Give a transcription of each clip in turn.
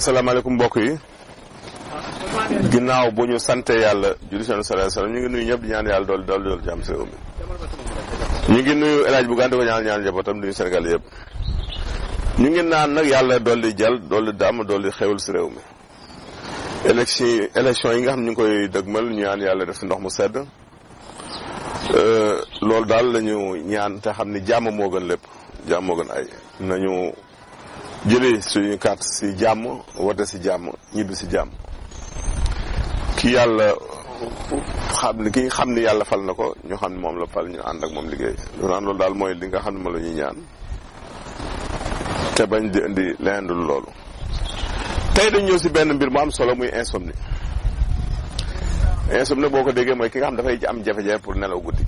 asalaamaaleykum mbokk yi ginnaaw bu ñu sante yàlla julli seen sallallahu alayhi wasallam ñu ngi nuyu ñëpp di ñaan yàlla dool jàmm si réew mi ñu ngi nuyu El Hadj Bougane di ko ñaan njabootam nuyu Sénégal yëpp ñu ngi naan nag yàlla dolli jàll dolli dàmm dolli xewul si réew mi élection yi nga xam ñu ngi koy dëgmal ñu ñaan yàlla def si ndox mu sedd loolu daal la ñu ñaan te xam ni jàmm moo gën lépp jàmm moo gën ay nañu jëlee suñu carte si jàmm wote si jàmm ñibbi si jàmm ki yàlla xam ni yàlla fal na ko ñu xam ne moom la fal ñu ànd ak moom liggéey loolu daal mooy li nga xam ne ma la ñuy ñaan te bañ di indi leneen dul loolu. tey dañ ñëw si benn mbir mu am solo muy insomnie boo ko déggee mooy ki nga xam dafay am jafe-jafe pour nelaw guddi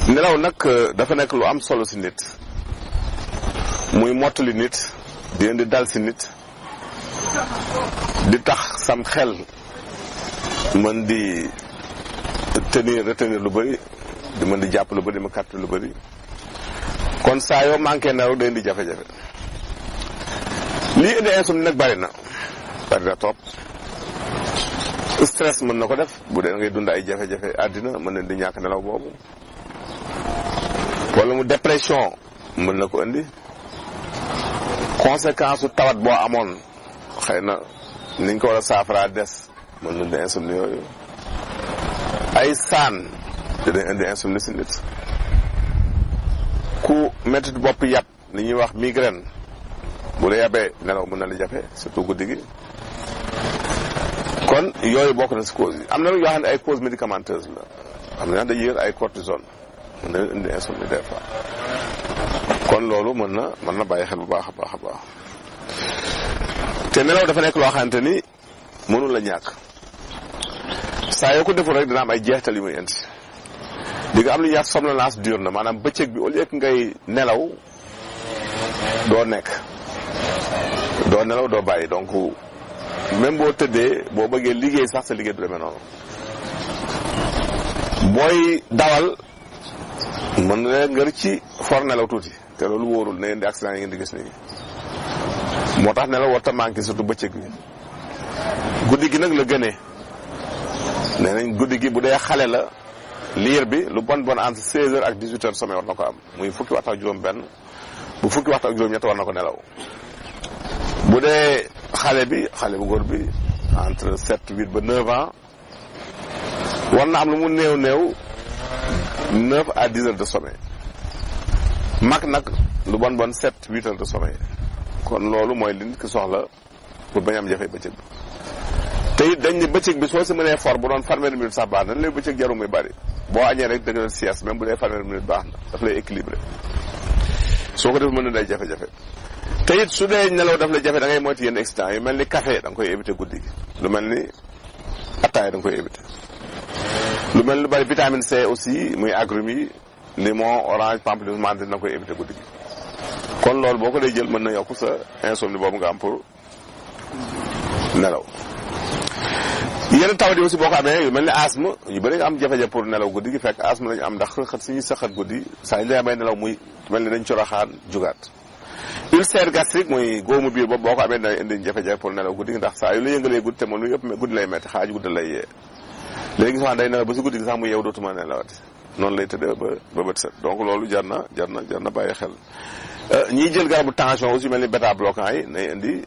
gi nelaw nag dafa nekk lu am solo si nit muy mottali nit di indi dal si nit di tax sam xel mën di retenir lu bëri di mën di jàpp lu bëri di ma capter lu bëri kon saa yoo manqué nelaw day indi jafe-jafe lii indi insomnie nag bari na trop stress mën na ko def bu dee ngay dund ay jafe-jafe àddina mën na di ñàkk nelaw boobu wala mu dépression mën na ko indi conséquence su tawat boo amoon xëy na niñ ko war a saafara des mën na indi insomnie yooyu ay saan dina indi insomnie si nit ku métti bopp yàpp li ñuy wax migraine bu la yabee nelaw mën na la jafe surtout guddi gi kon yooyu bokk na si cause yi am na yoo xam ne ay cause médicamenteuse la am na dañuy yor ay cortisone mën na indi insomnie des fois kon loolu mën na bàyyi xel bu baax a baax a baax te nelaw dafa nekk loo xamante ni mënul la ñàkk saa yoo ko deful rek dina am ay jeexital yu muy indi di nga am lu ñuy wax somnolence diurne maanaam bëccëg bi au lieu que ngay nelaw doo nelaw doo bàyyi donc même boo tëddee boo bëggee liggéey sax sa liggéey du demee noonu booy dawal mën na nga ci for nelaw tuuti te loolu wóorul na ngeen di accident yi ngeen di gis nii moo tax nelaw warta manqué surtout bëccëg bi guddi gi nag la gënee nee nañ guddi gi bu dee xale la liir bi lu bon entre 16 heures ak 18 heures sommeil war na ko am muy fukki waxtu ak juróom benn bu fukki waxtu ak juróom ñett war na ko nelaw bu dee xale bu góor bi entre 7 8 ba 9 ans war na am lu mu néew 9 à 10 heures de sommeil mag nag lu bon 7 8 heures de sommeil kon loolu mooy li nit ki soxla pour bañ am jafe bëccëg bi te it dañ ne bëccëg bi soo si mënee for bu doon fanweeri minute sax baax na léegi bëccëg jaru muy bari boo añee rek dëgg la sieste même bu dee fanweeri minute baax na daf lay équilibré soo ko def mën na day jafe-jafe te it su dee nelaw daf lay jafe da ngay moytu yenn excitant yu mel ni café da nga koy éviter guddi gi lu mel ni attaaya da nga koy éviter lu mel lu bari vitamine C aussi muy agrumes yi limon orange pamplemousse mandarine da nga koy éviter guddi gi kon loolu boo ko dee jël mën na yokk sa insomnie boobu nga am pour nelaw yenn tawat yi aussi boo ko amee yu mel ni asthme yu bëri nga am jafe-jafe pour nelaw guddi gi fekk asthme lañu am ndax xët suñuy saxat guddi saa ñu lay amee nelaw muy mel ni dañ coroxaan jugaat ulcère gastrique muy góomu biir boobu boo ko amee dana indi jafe-jafe pour nelaw guddi gi ndax saa yu la yëngalee guddi te moom lu yëpp guddi lay metti xaaju guddi lay yee léegi sax day nelaw ba si guddi gi sax mu yeew dootuma nelawati noonu lay tëddee ba bët set donc loolu jar na bàyyi xel ñiy jël garabu tension aussi mel ni bêta bloquant yi nay indi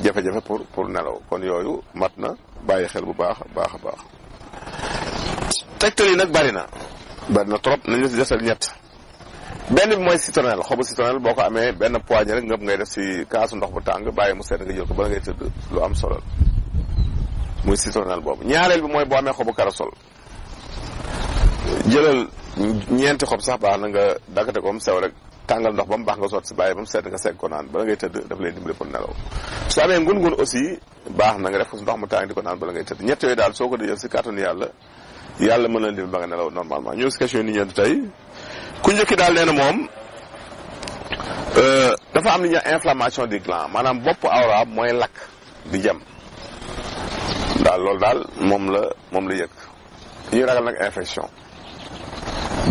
jafe-jafe pour nelaw kon yooyu mat na bàyyi xel bu baax a baax tegtal yi nag bari na trop nañu si desal ñett benn bi mooy citronnelle xobu citronnelle boo ko amee benn poignée rek ngëp ngay def si kaasu ndox bu tàng bàyyi mu sedd nga jël ko bala ngay tëdd lu am solo muy citronnelle boobu ñaareel bi mooy boo amee xobu corossol jëlal ñeenti xob sax baax na nga daggate ko mu sew rek tàngal ndox ba mu baax nga sotti si bàyyi ba mu sedd nga segg ko naan bala ngay tëdd daf lay dimbali pour nelaw soo amee ngun-ngun aussi baax na nga def ko si ndox mu tàng di ko naan bala ngay tëdd ñett yooyu daal soo ko di jël si kàttanu yàlla mën na dimbali ba nga nelaw normalement ñëw si question yi ni ñeent tey ku njëkki daal nee na moom dafa am li ñuy inflammation du gland maanaam bopp awra mooy lakk di jam daal loolu daal moom la yëg ñuy ragal nag infection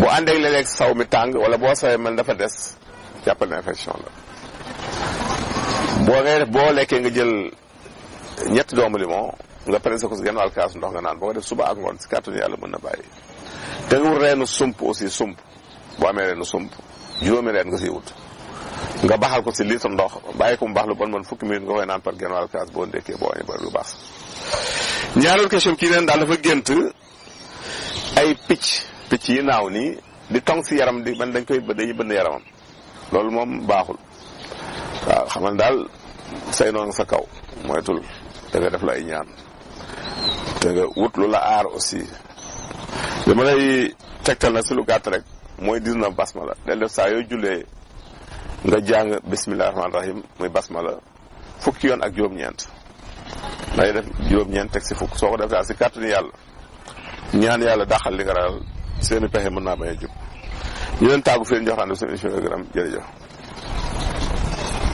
bu àndeeg léeg-léeg saw mi tàng wala boo sawee mel dafa des jàppal na infection la boo lekkee nga jël ñetti doomu limon nga pressé ko si genn wàll kaasu ndox nga naan boo ko def suba ak ngoon si kàttanu yàlla mën na bàyyi. te nga wut reenu sump aussi sump boo amee reenu sump juróomi reen nga siy wut nga baxal ko si litre ndox bàyyi ko mu baax lu bon man fukki minute nga koy naan par genn wàll kaas boo ndekkee boo añee ba lu baax. ñaareelu question kii neen daal dafa gént ay picc yi naaw nii di tong si yaram di man dañuy bënn yaramam loolu moom baaxul waaw xamal daal say noonu sa kaw moytul da nga def la ay ñaan te nga wut lu la aar aussi dama lay tegtal na si lu gàtt rek mooy 19 basmala del def saa yoo jullee nga jàng bismillahi rahmaani rahim muy basmala fukki yoon ak juróom-ñeent day def juróom-ñeent teg si fukk soo ko def daal si kàttanu yàlla ñaan yàlla daxal li nga ragal seeni pexe mën naa bañ a jub ñu leen tàggu fi leen joxtaan seen émission gërëm jërëjëf